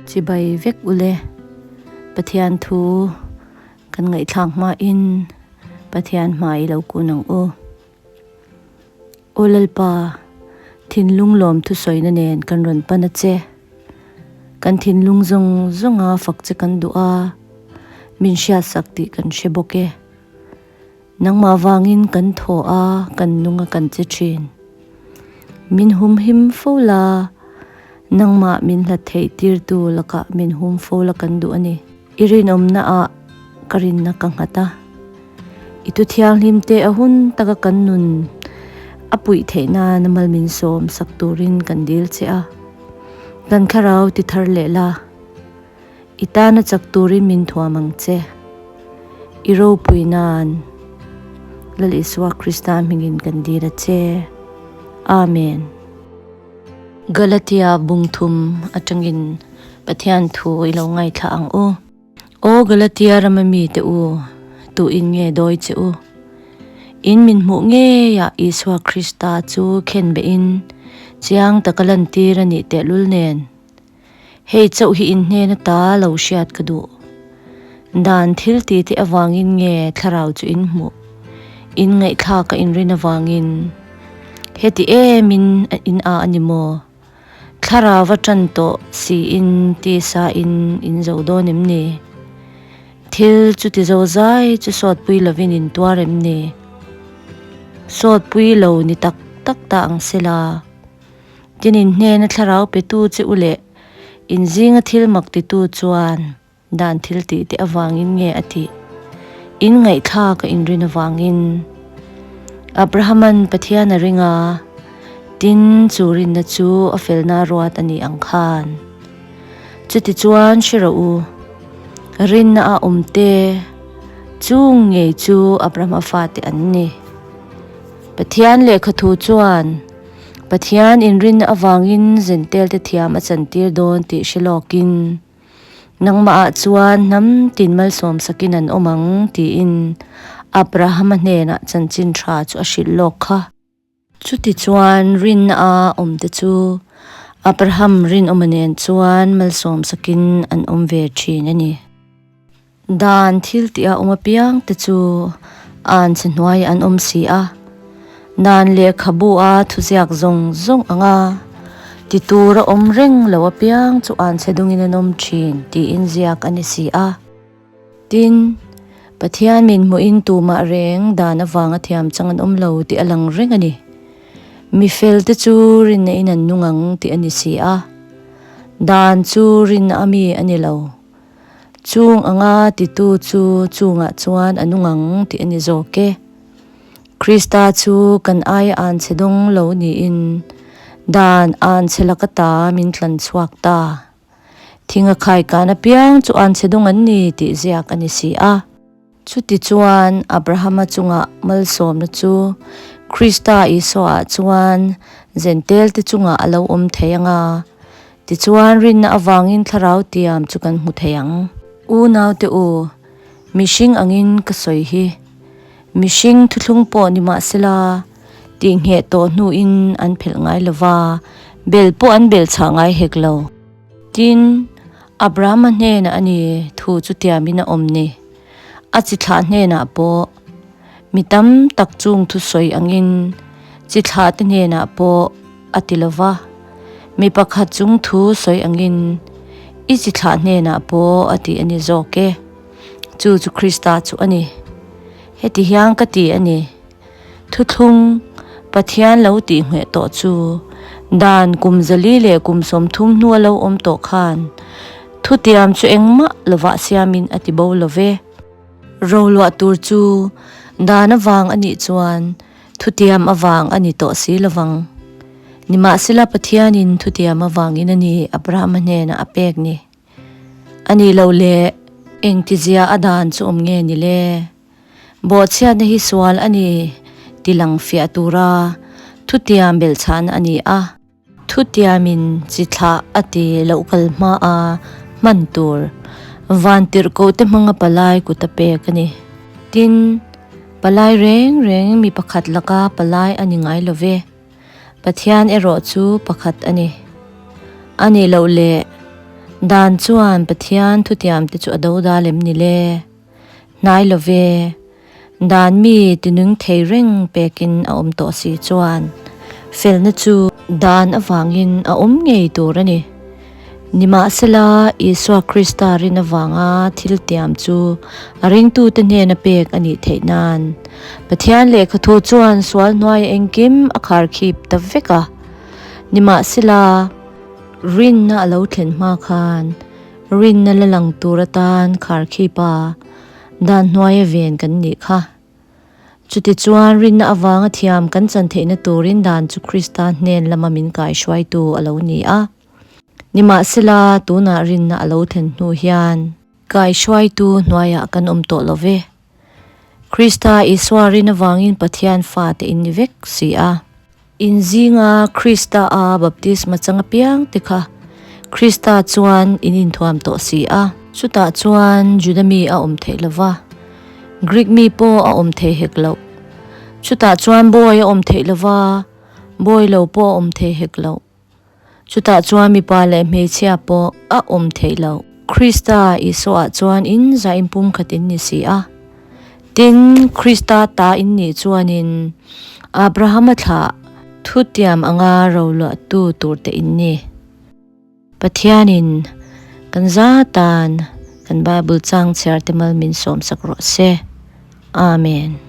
Chibai vek ule. Pathian thu kan ngaihthlak hmain Pathian hmai lo kun ang u. Aw Lalpa, thinlung lawm thusawina nen kan rawn pan a che. Kan thinlung zawng zawnga fak che kan duh a, min hriatsak tih kan hre bawk e. Nangmah vangin kan thaw a, kan nung a kan che thin. Min hum him fo la, nangmah min hlat theih tirtu lakah min hum fo la kan duh a ni. I rinawmna ah ka rinna ka nghat a, i thu thianghlim te a hun taka kan nun a puih theih nan mal min sawm sak turin kan dil che a, kan thlarau ti thar leh la. I tana chak turin min thuam ang che. I ropui nan Lal Isua Krista hmingin kan dil a che. Amen. Galatia bungthum atangin Pathian thu i lo ngaithla ang u. Aw Galatia rama mite u, tuin nge dawi che u? In min hmuh ngeiah Isua Krista chu khenbehin chiang taka lantir a nih tehlul nen. Hei chauh hi in hnen ata lo hriat ka duh. Dan thil ti te avangin nge thlarau chu in hmuh? In ngaihthlak a inrin avangin heti em in in a a ni maw? Thlarau a tan tawh si in tisa in in zo dawn em ni? Thil chuti zo zai chu sawtpui lovin in tuar em ni? Sawtpui lo ni tak tak ta ang sela. Tin in hnena thlarau petu che u leh in zinga thil mak titu chuan dan thil tih te avangin nge a tih? In ngaihthlak a inrin avangin. Abrahaman Pathian a ring a, tin chu rinna chu a felna ruat a nih ang khan. Chutichuan hre rawh u, rinna a awm te chung ngei chu Abrahama fate an ni. Pathian lehkhathu chuan Pathian inrinna avangin Zentelte thiam a chantir dawn tih hre lawkin, Nangmahah chuan hnam tin malsawm sakin an awm ang tiin Abrahama hnenah chanchin tha chu a hrilh lawk kha. Chutichuan rinna a awmte chu Abraham rinawma nen chuan malsawm sakin an awm ve thin a ni. Dan thil tih a awm apiang te chu an che hnuai an awm si a, dan lehkhabu a thuziak zawng zawng ang a, ti tur a awm reng lo apiang chu an che dungin an awm thin tiin ziak a ni si a. Tin, Pathian min hmuhin tumah reng dan avanga thiam chang an awm lo tih a lang reng a ni. Mi fel te chu rinna in an nung ang tih a ni si a, dan chu rinna a mi a ni lo. Chung anga titu chu chungah chuan a nung ang tih a ni zawk e. Krista chu kan aia an chhe dawng lo niin dan an chhe laka ta min tlan chhuak ta. Thinga khaikan apiang chu an chhe dawng an ni tih ziak a ni si a. Chutichuan Abrahama chunga malsawmna chu Krista Isuaah chuan Zentelte chungah a lo awm thei ang a, tichuan rinna avangin thlarau tiam chu kan hmu thei ang. Unaute u, mihring angin ka sawi hi. Mihring thuthlung pawh ni mahsela, tihngheh tawh hnuin an phelh ngai lo va, bel pawh an bel chhah ngai hek lo. Tin, Abrahama hnenah a ni thu chu tiamin a awm ni. A chi thlah hnenah pawh mi tam tak chung thusawi angin chi thlah te hnenah pawh a ti lo va, mi pakhat chung thu sawi angin i chi thlah hnenah pawh a ti a ni zawk e. Chu chu Krista chu a ni. Heti hian ka ti a ni. Thuthlung Pathian lo tih ngheh tawh chu dan kum 400 leh kum 30 hnua lo awm tawh khan thutiam chu engmah lovah siamin a ti bo lo ve. Roluah tur chu dan avang a nih chuan thutiam avang a ni tawh si lovang. Nimahsela Pathianin thutiam avangin a ni Abrahama hnenah a pek ni. A nih loh leh engtizia a dan chu awm nge ni le? Bawhchhiatna hi sual a ni ti lang fiah tura thutiam belhchhahna a ni a. Thutiamin chi thlah a ti loh kal hma a hman tur vantirhkoh te hmanga palai kut a pek a ni. Tin, palai reng reng mi pakhat laka palai a ni ngai lo ve. Pathian erawh chu pakhat a ni. A nih loh leh, Dan chuan Pathian thutiamte chu a do dal em ni le? Hnai lo ve. Dan mi tinung thei reng pekin a awm tawh si chuan felna chu dan avangin a awm ngei tur a ni. Nimahsela, Isua Krista rin avanga thil tiam chu a ringtute hnena pek a nih theih nan Pathian lehkhathu chuan sual hnuai engkim a kharkhip ta vek a. Nimahsela, rinna a lo thlen hma khan rinna la lang tur atan kharkhipa dan hnuaia ven kan nih kha. Chutichuan, rinna avanga thiam kan chan theihna turin dan chu Krista hnen lama min kaihruaitu a lo ni a. Nimahsela, tunah rinna a lo thlen hnu hian kaihruaitu hnuaiah kan awm tawh lo ve. Krista Isua rin avangin Pathian fate in ni vek si a. In zinga Krista-a baptisma chang apiang te kha Krista chuan in inthuam tawh si a. Chutah chuan Juda mi a awm theih lo va, Greek mi pawh a awm thei hek loh. Chutah chuan bawi a awm theih lo va, bawi lo pawh a awm thei hek loh. Chutah chuan mipa leh hmeichhia pawh a awm theih loh. Krista Isuaah chuan in zain pumkhat in ni si a. Tin, Krista ta in nih chuanin Abrahama thlah thutiam anga roluahtu turte in ni. Pathianin kan za tan kan Bible chang chhiarte mal min sawmsak rawh se. Amen.